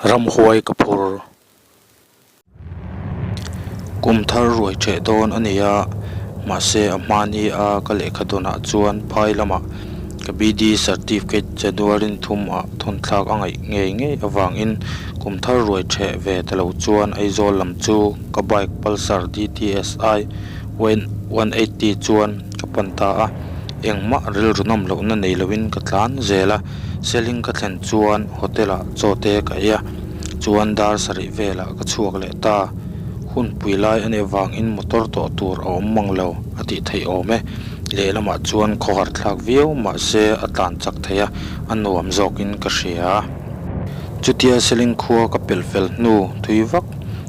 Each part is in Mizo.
Ramhuai ka phur. Kum thar ruai ṭheh dawn a ni a, mahse a hmani a ka lehkha dawnah chuan phai lamah ka BD certificate January ni thum ah thawn thlak a ngaih ngei ngei avangin kum thar ruai ṭheh ve ta lo chuan Aizawl lam chu ka bike Pulsar DTSI 180 chuan ka pan ta a, engmah rilru nawm lohna nei loin ka tlan zel a, Seling ka thlen chuan hotel ah chaw te ka ei a, chuan dar sarih velah ka chhuak leh ta. Hunpui lai a nih avangin motor tawh tur a awm mang lo a tih theih awm e. Lehlamah chuan khawhar thlak viau mahse a tlan chak thei a, a nuam zawkin ka hria. Chutia Seling khua ka pelh fel hnu thui vak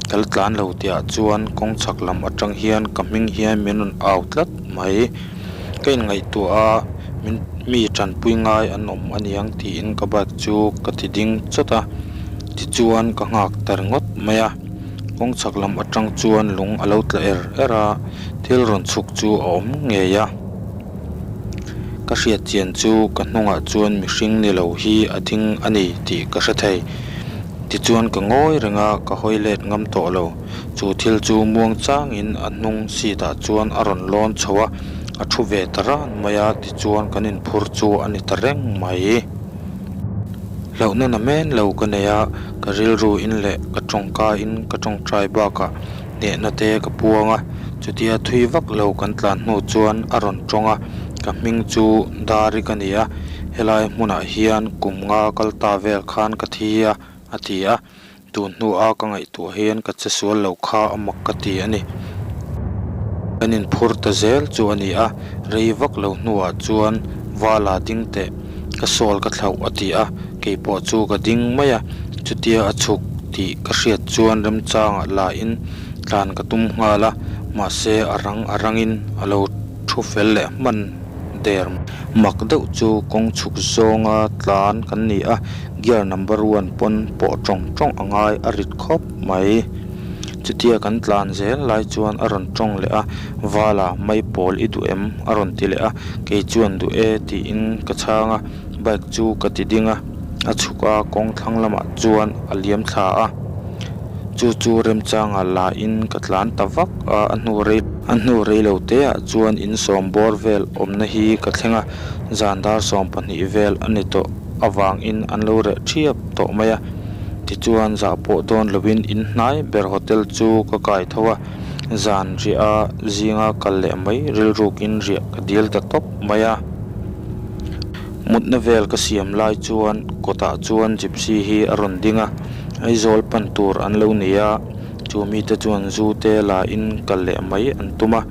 ka la tlan lo tihah chuan kawng chhak lam atang hian ka hming hian min rawn au tlat mai. Ka inngaihtuah a, min mi tanpui ngai an awm aniang tiin ka bike chu ka ti ding chawt a, tichuan ka nghak ta ringawt mai a. Kawng chhak lam atang chuan lung a lo tla er er a, thil rawn chhuk chu a awm ngei a. Ka hriat chian chu ka hnungah chuan mihring ni lo hi a ding a ni tih ka hre thei. Tichuan ka ngawi reng a, ka hawi let ngam tawh lo. Chu thil chu muang changin a hnung seat ah chuan a rawn lawn chho a, a thu ve ta ran mai a, tichuan kan inphur chu a ni ta reng mai. Hlauhna na men lo ka nei a, ka rilru in leh ka tawngka in ka tawngtai bakah hnehna te ka puang a, chutia thui vak lo kan tlan hnu chuan a rawn tawng a, ka hming chu Dari ka ni a, helai hmunah hian kum nga kal ta vel khan ka thi a, a ti a. Tun hnua ka ngaihtuah hian ka che sual lo kha a mak ka ti a ni. Kan inphur ta zel chu a ni a, rei vak lo hnuah chuan Vala ding teh ka sawl ka thlauh a ti a, keipawh chu ka ding mai a, chutia a chhuk tih ka hriat chuan remchangah lain tlan ka tum nghal a, mahse a rang a rangin a lo thu fel leh hman der. Mak deuh chu kawng chhuk zawnga tlan kan ni a, Gear number one pawn pawh tawng tawng a ngai a rit khawp mai. Chutia kan tlan zel lai chuan a rawn tawng leh a, Vala mai pawl i duh em? a rawn ti leh a, kei chuan duh e tiin ka chhang a, bike chu ka ti ding a, a chhuk a kawng thlang lamah chuan a liam thla a. Chu chu remchanga la in ka tlan ta vak a, a hnu rei a hnu rei lo te ah chuan in sawm bawr vel awmna hi ka thleng a, zan dar 12 vel a ni tawh. avangin an lo reh thiap tawh mai a, tichuan zah pawh dawn lovin in hnai ber hotel chu ka kai tho a, zan riah a zinga kal leh mai rilrukin riah ka dil ta tawp mai a. Mutna vel ka siam lai chuan kawtah chuan gypsy hi a rawn ding a, Aizawl pan tur an lo ni a, chu mite chuan zu te la in kal leh mai an tum a,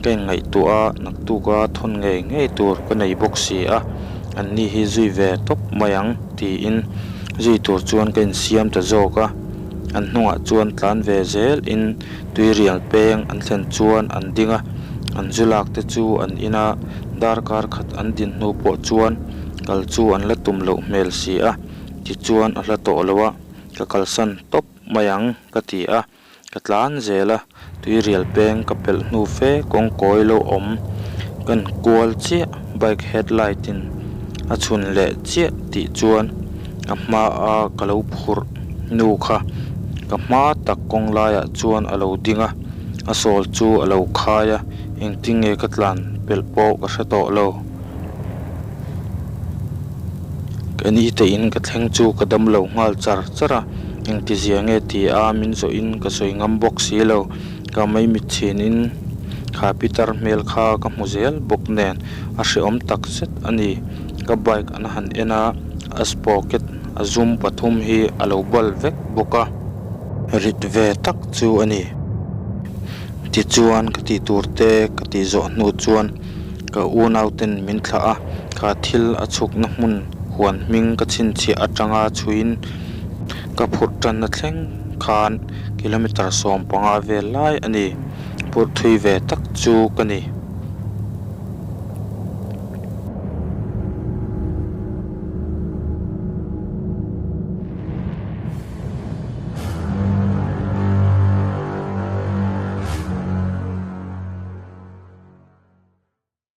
ka inngaihtuah a, naktuka thawn ngei ngei tur ka nei bawk si a. An ni hi zui ve tawp mai ang tiin zui tur chuan ka insiam ta zawk a, an hnungah chuan tlan ve zel in tuirial peng an thlen chuan an ding a, an zu lak te chu an in a, darkar khat an din hnu pawh chuan kal chu an la tum loh hmel si a, tichuan a hla tawh lo a, ka kalsan tawp mai ang ka ti a. Ka tlan zel a, tuirial peng ka pelh hnu fe kawng kawi lo awm kan kual chiah bike headlight in a chhun leh chiah tih chuan a hma a ka lo phurh nu kha ka hma tak kawng laiah chuan a lo ding a, a sawl chu a lo khai a, engtin nge ka tlan pelh pawh ka hre tawh lo. Ka ni te in ka thleng chu ka dam lo nghal char char a, engtizia nge ti a min zawh in ka sawi ngam bawk si lo, ka maimit chhin in kha pitar hmel kha ka hmu zel bawk nen a hrehawm tak zet a ni, ka bike an han en a, a sprocket a zum pathum hi a lo bal vek bawk a, rit ve tak chu a ni. Tichuan ka tih tur te ka tih zawh hnu chuan. Ka unauten min thlah a, kha thil a chhukna hmun huan hming ka chhinchhiah atanga chhuiin ka phurh tanna thleng khan kilometre 15 vel lai a ni. Phurh thui ve tak chu ka ni.